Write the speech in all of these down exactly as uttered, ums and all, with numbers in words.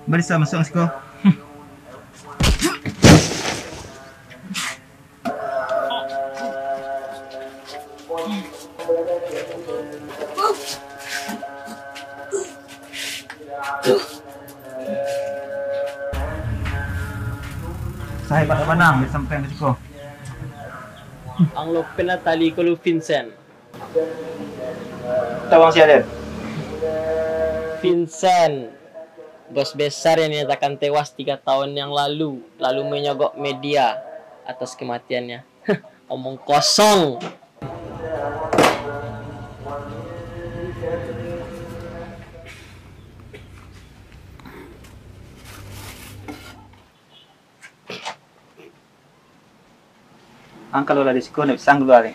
Bari sa masuak siko. Sahebat bana, bisa sampai di siko. Ang lopen lah tali ko lu, Vincent. Tawang sia den. Vincent, bos besar yang dinyatakan tewas tiga tahun yang lalu, lalu menyogok media atas kematiannya. Omong kosong. Ang kalau lah di siko, ndak bisa ang kalua lai.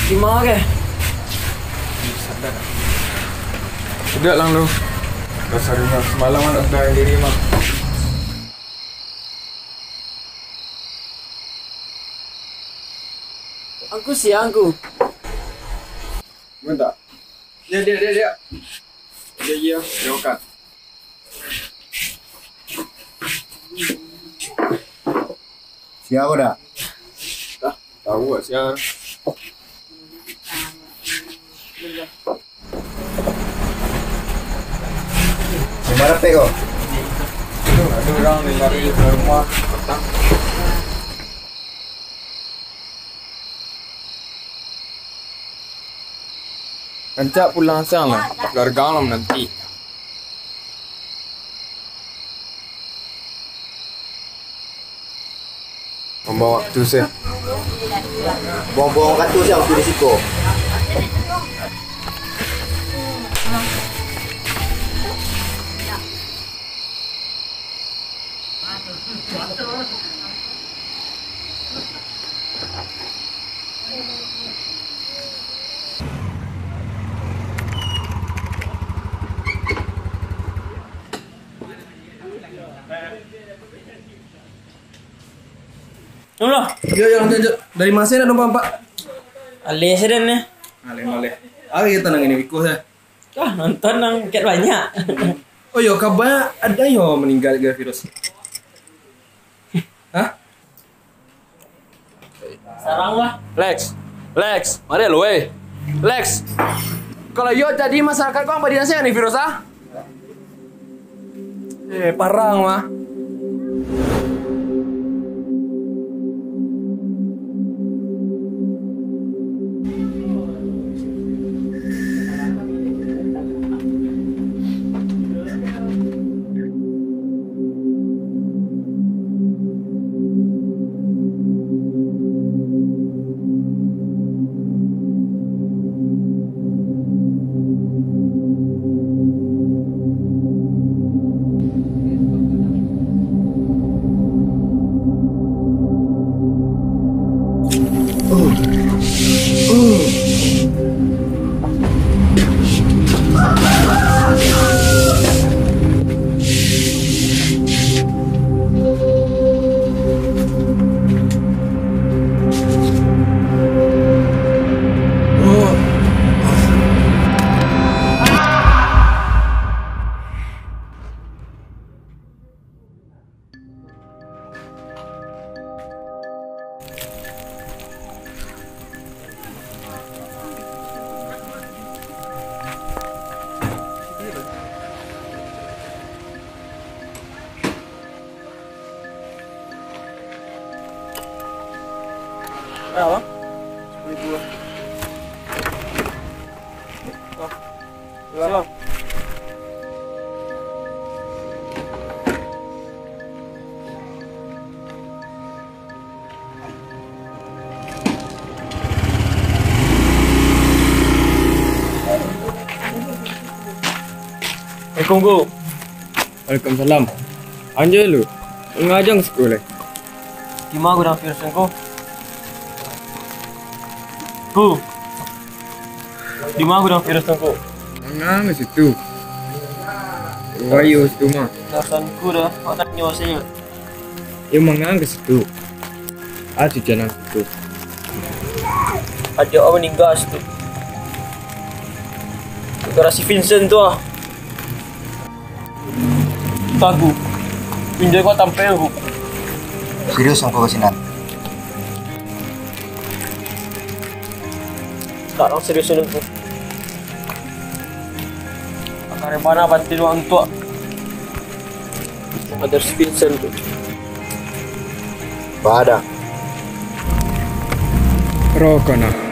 Di ma keh? Sadar. Sadar lah lu. Dasar rumah semalam anak sadar diri mah. Angku siang, Angku. Bentar. Diak, diak, diak, diak. Diak, diak, diak, makan. Siapa dah? Dah, tahu gak siapa? Di mana pek kau? Ada orang di lari dari rumah. Rancak pulang siang lah, keluarga lah menanti. Buang-buang waktu se. Buang-buang waktu se waktu di siko. Yo, yo, lanjuik, lanjuik. Dari ma se nak numpang, Pak? Aleh se den, eh. Aleh, aleh. Ari tanang ini, biko se. Wah, nonton nang kek banyak. Oh yo, kaba ado yo maningga gara virus. Hah? Sarang lah. Lex, Lex, mari lu, eh. Lex, kalau yo jadi masyarakat ko, ampek dinasihat ni virus, ah? Eh, parang mah. Berapa? Sepuluh ribu. Oh. Siap. Assalamualaikum, Ngku. Waalaikumsalam. Anjo lu, manga jo Ngku lai? Dima gudang virus Ngku? Ngku. Dima gudang virus Ngku? Manga ka situ. Wah, iyo situ mah. Dasar Ngku dah, awak tanyo sajo. Iyo manga ka situ. Ah, tu jalan situ. Ado urang maningga situ. Gara si Vincent tu ah. Tagu. Pinjam ko tampek Ngku. Serius Ngku ka sinan? Sekarang serius Ngku. Kareh bana batin wak Ngku. Ada si Vincent tu. Pada. Rokok nah.